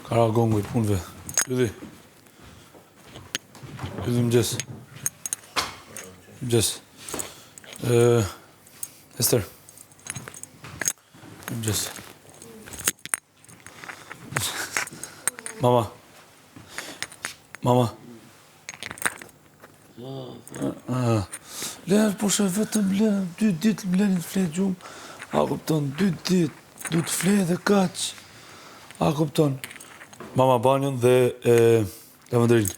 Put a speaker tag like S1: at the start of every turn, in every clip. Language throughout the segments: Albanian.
S1: Ka ra gongu i punëve. Ylli. Ylli mëngjes. Mëngjes. Ë Ester. Mëngjes. Mama. Mama. Le, po shë vetëm le, dy ditë më leni të fle gjumë. A kupton, dy ditë, du të fle dhe kaq. A kupton. Mama banjën dhe e, lavanderinë.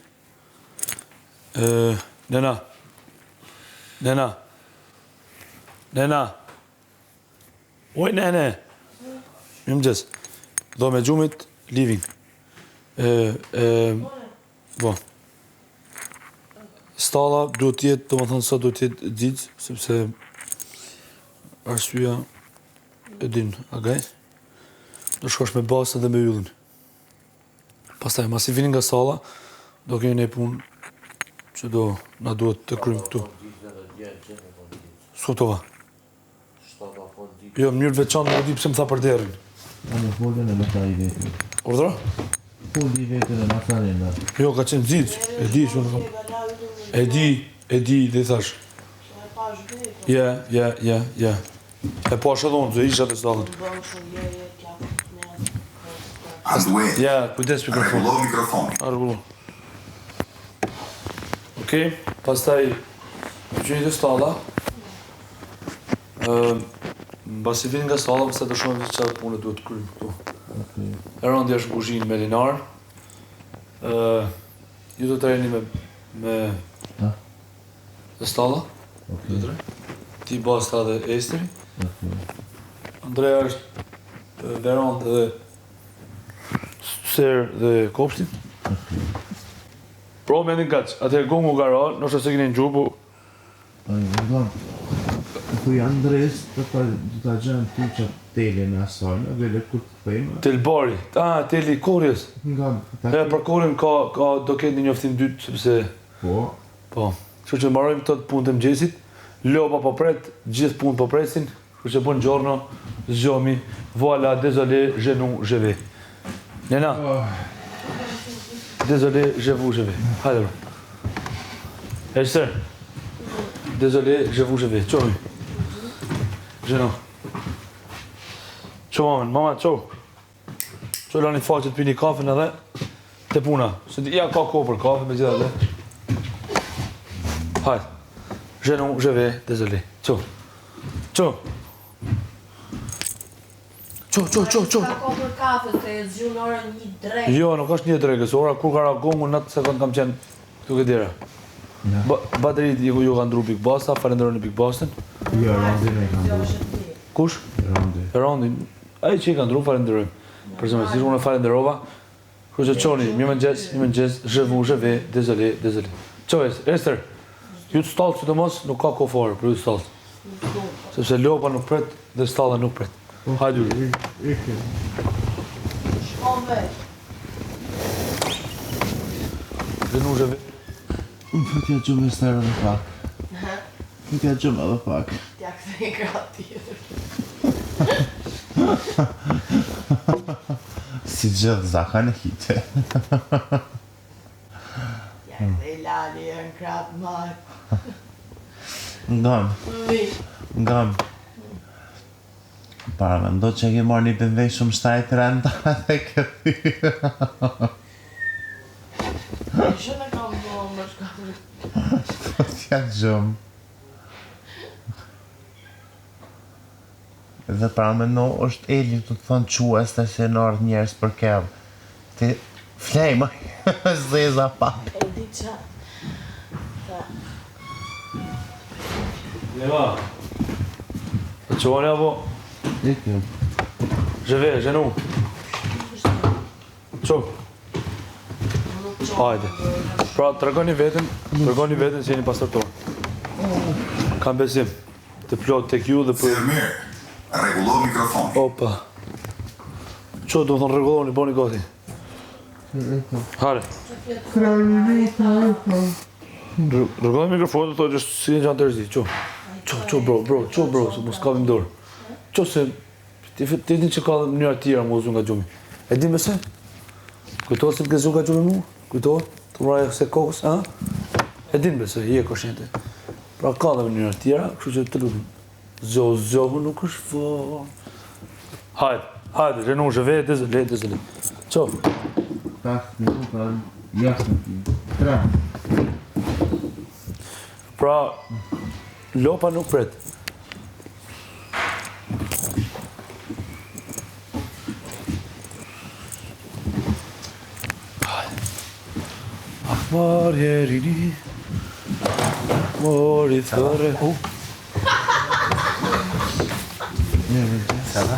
S1: E, nena. Nena. Nena. Oj, nene. Mirëmëngjes. Dhoma e gjumit, living. E, e, po. Stalla duhet të jetë, domethënë sa duhet të jetë xixë, sepse arsyeja e din, agaj. Do shkosh me basën dhe me yllin. Pastaj, masi vini nga stalla, do keni një punë që do na duhet të krymë këtu. S'kuptova. Jo, në mënyrë të veçantë nuk e di pse më tha për derrin.
S2: Unë folën e më tha i vetëm.
S1: Urdhëro?
S2: Foli i vetëm e ma tha në.
S1: Jo, ka qenë xixë, e di që unë kam. E di, e di, dhe i thash. Ja, ja, ja, ja. E pash edhe unë, se isha te stalla.
S3: Anduel.
S1: Ja, kujdes mikrofon.
S3: Rregullo mikrofonin.
S1: Rregullo. Okej, pastaj gjeni te stalla. Mbasi vini nga stalla, pastaj do shohim se çfarë pune duhet të kryejmë këtu.
S2: Okej.
S1: Erandi është në kuzhinë me Linar. Ë, ju do të rrini me me
S2: Ha?
S1: Te stalla.
S2: Okej.
S1: Do të Ti Basta dhe Esteri.
S2: Okej.
S1: Andrea është verandë dhe serë dhe kopshtin.
S2: Okej.
S1: Pro me një kaq, atëherë gongu ka ra, ndoshta s'e keni ngju, po
S2: Ai, vëlla, thuj Andres, do ta do ta gjejmë ty çat telin e asaj, në vele kur të kthejmë.
S1: Tel bari, ah, teli i korrjes.
S2: Nga ta
S1: E për korrjen ka ka do ketë një njoftim dytë sepse
S2: Po.
S1: Po. Kështu që mbarojmë këto punë të mëngjesit. Lopa po pret, gjithë punë po presin. Kështu që buongiorno, zgjomi, voilà, désolé, je nous, je vais. Nena. Désolé, je vous, je vais. Hajde bro. Ester. Désolé, je vous, je vais. Çohemi. Je nous. Ço mamën, mama, ço. Ço lani faqet pini kafen edhe te puna. Se ja ka kohë për kafe, megjithatë. Hajde. Je nous, je vais, désolé. Ço. Ço. Ço, ço, ço, ço.
S4: Ka kohë për kafe, se e zgju në orën një drekë.
S1: Jo, nuk është një drekës. Ora kur ka ra gongu, në atë sekond kam qenë këtu ke dera.
S2: Ja.
S1: Ba, bateritë ju, ju ka ndru Big Basta, falenderoni Big Bastën.
S2: Jo, Randi ne ka ndru.
S1: Kush?
S2: Randi.
S1: Randi, ai që i ka ndru, falenderojmë. Për zemër, si unë e falenderova. Kështu që çoni, mirëmëngjes, mirëmëngjes, je vous, je vais, désolé, désolé. Ço Ester, ju të stallë sidomos nuk ka kohë fare për ju të stallë. Sepse lopa nuk pret dhe stalla nuk pret. Hajde Ylli.
S2: Ikim.
S4: Shko vetë.
S1: Je nous, je vais.
S2: Unë futja gjumë Ester edhe pak. Futja gjumë edhe pak.
S4: T'ja kthej krah tjetër.
S2: Si gjithë zakon e hite.
S4: T'ja kthej lali e në krah të majtë.
S2: Ngam.
S4: Mi.
S2: Ngam. Para mendo që ke marrë një BMW shumë shtajt renda dhe ke thyr.
S4: Që në kam bo më shkallë.
S2: Futja gjumë. Dhe para mendo është Eli të të thonë que se se në ardhë njerëz për kev. Ti flej më zeza pa.
S4: E di qa. Tha.
S1: Jeva. Po çoni apo?
S2: Ikim.
S1: Je vais, je nous. Ço. Hajde. Pra, tregoni veten, tregoni veten se jeni pastërtor. Kam besim të plot tek ju dhe për
S3: Fermer, rregullo mikrofonin.
S1: Opa. Ço do të thonë rregulloni, bëni gati. Hajde. Rregulloni mikrofonin, thotë që si një gjanë të rëzi. Ço. Ço, ço bro, bro, ço bro, se mos kapim dorë. Ço se ti ti din që ka dhe mënyra të tjera më uzu nga gjumi. E din pse? Kujtohet si më ke zgju nga gjumi mu? Kujtohet? Të mora se kokës, a? E din besoj, je koshiente. Pra ka dhe mënyra të tjera, kështu që të lutem. Zgjohu, zgjohu, nuk është vonë. Hajde, hajde, Lenushë, vete, le, le, le. Ço.
S2: 5 minuta jashtë në 3.
S1: Pra, lopa nuk pret. Ah, mori rini, mori thërre. U.
S2: Ça va?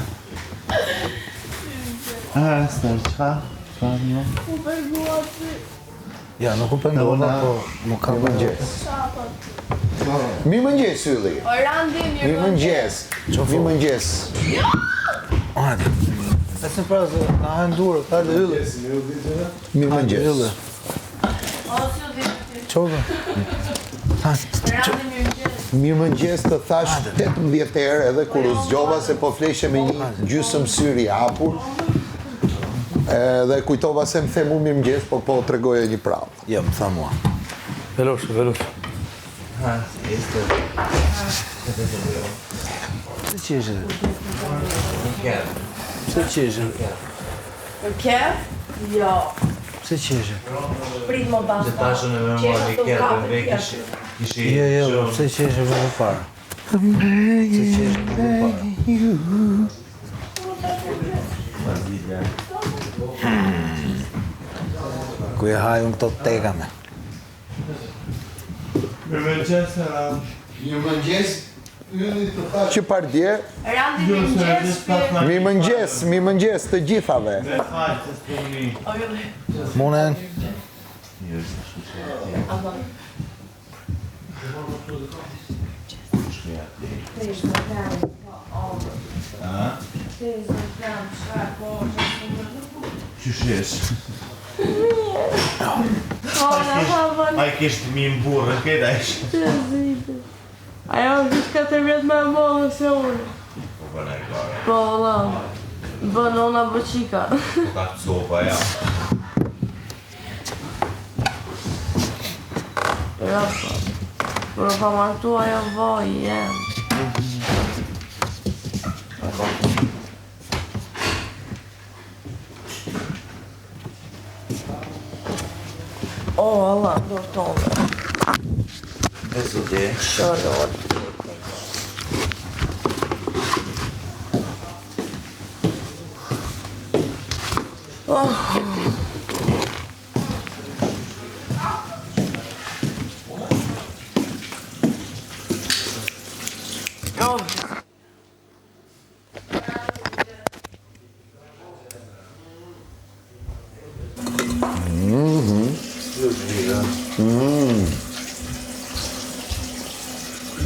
S2: Ah, së çka? Çka më?
S4: U pengua ti.
S5: Ja, nuk u pengova, po nuk ka
S6: Mirëmëngjes. Mirëmëngjes, Ylli.
S4: O Randi,
S6: Mirëmëngjes. Mirëmëngjes.
S5: Hajde. Ecim pra se na hanë duart, hajde Ylli.
S6: Mirëmëngjes.
S5: Ylli.
S4: O si u di.
S5: Çove.
S4: Randi, mirëmëngjes.
S6: Mirëmëngjes të thash 18 herë edhe kur u zgjova se po fleshe me një gjysëm syri hapur. Edhe kujtova se më the mu mirëmëngjes, po po tregoja një prallë.
S5: Jo, më tha mua.
S1: Velosh, velosh.
S5: Pse qeshe? Pse qeshe?
S4: Për kef? Jo.
S5: Pse qeshe?
S4: Prit më basta.
S2: Tashën e me
S4: Qesha
S2: marrë
S4: të
S2: kerë,
S4: kapet
S2: për ve
S4: tjetër.
S2: kishi... Kishi...
S5: Jo, jo, po pse qeshe për përpara? Pse qeshe për përpara? Ku e haj unë këto teka me?
S2: Mirëmëngjes, Rand.
S6: Mirëmëngjes, Ylli të thash që pardje.
S4: Randi, mirëmëngjes.
S6: Mirëmëngjes, mirëmëngjes të gjithave.
S2: Me fal se s'po mi.
S4: O Ylli.
S5: Munen?
S2: Qysh jesh?
S4: Po,
S2: Ai kishte mi në burrë, këtë ai ishte.
S4: Ajo është 4 vjet më e madhe se unë.
S2: Po bën ai gara.
S4: Po, valla. Bën ona bëqika.
S2: Po ka copa, ja.
S4: Rafa. Por pa martu ajo vaj, jem. O, Allah, dorë tonë.
S2: E zoti.
S4: Shërot. Oh. Oh.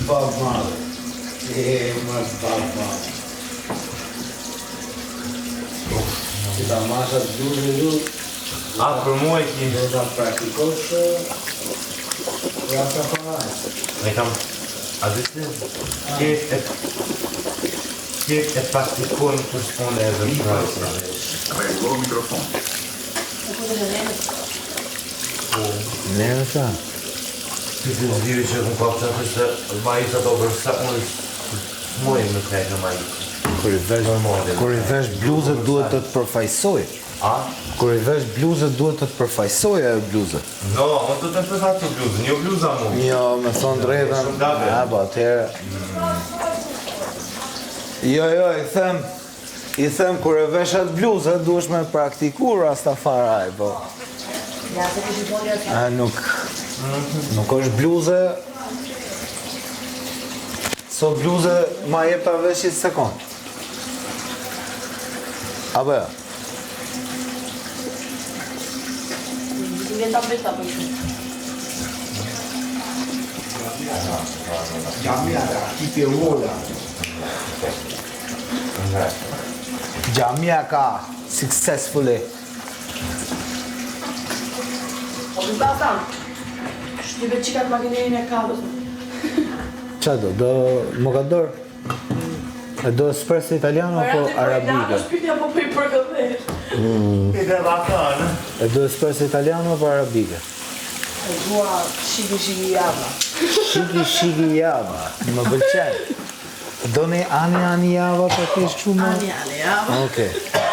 S5: Babë madhe. E, mas babë madhe. Si ta masha të duhet e ju,
S2: A, për mua e ki.
S5: do ta praktikosh Rastafari.
S2: Ne kam... A di se... Këtë e... Këtë e praktikojnë kur s'pone e veproj.
S3: Rregullo mikrofonin.
S5: Neve ta.
S2: Ti të zgjiri që më ka pësa se majica do për sa unë s'muj me flejt në majica.
S5: Kur i vesh,
S2: Normale.
S5: kur i vesh bluzët duhet të të përfaqësoj.
S2: A?
S5: Kur i vesh bluzët duhet të të përfaqësoj ajo bluzë.
S2: No, unë të të përfaqësoj bluzën, jo bluza mu.
S5: Jo, me thonë drejtën.
S2: Shumë gabim.
S5: A, po, atëherë. Jo, jo, i them, i them kur e vesh atë bluzë, duhesh me praktiku Rastafari, po. A nuk nuk është bluze. Sot bluze ma jep ta vesh një sekond. Apo jo?
S4: Vjen ta bëj ta bëj.
S6: Xhamia ka wola.
S5: Xhamia ka successfully.
S4: O të basta. Shtype çikat makinerinë e kafës.
S5: Qa do? Do mokador? E do espresso italiano apo
S4: Randi, po i
S5: arabike?
S4: lanë shpirtja po po i përkëdhesh.
S2: I dhe rakanë.
S5: E do espresso italiano apo arabike?
S4: E dua shiki shiki java.
S5: Shiki shiki java, më pëlqen. Doni ani ani java po ti kështu më?
S4: Ani ani java.
S5: Okej.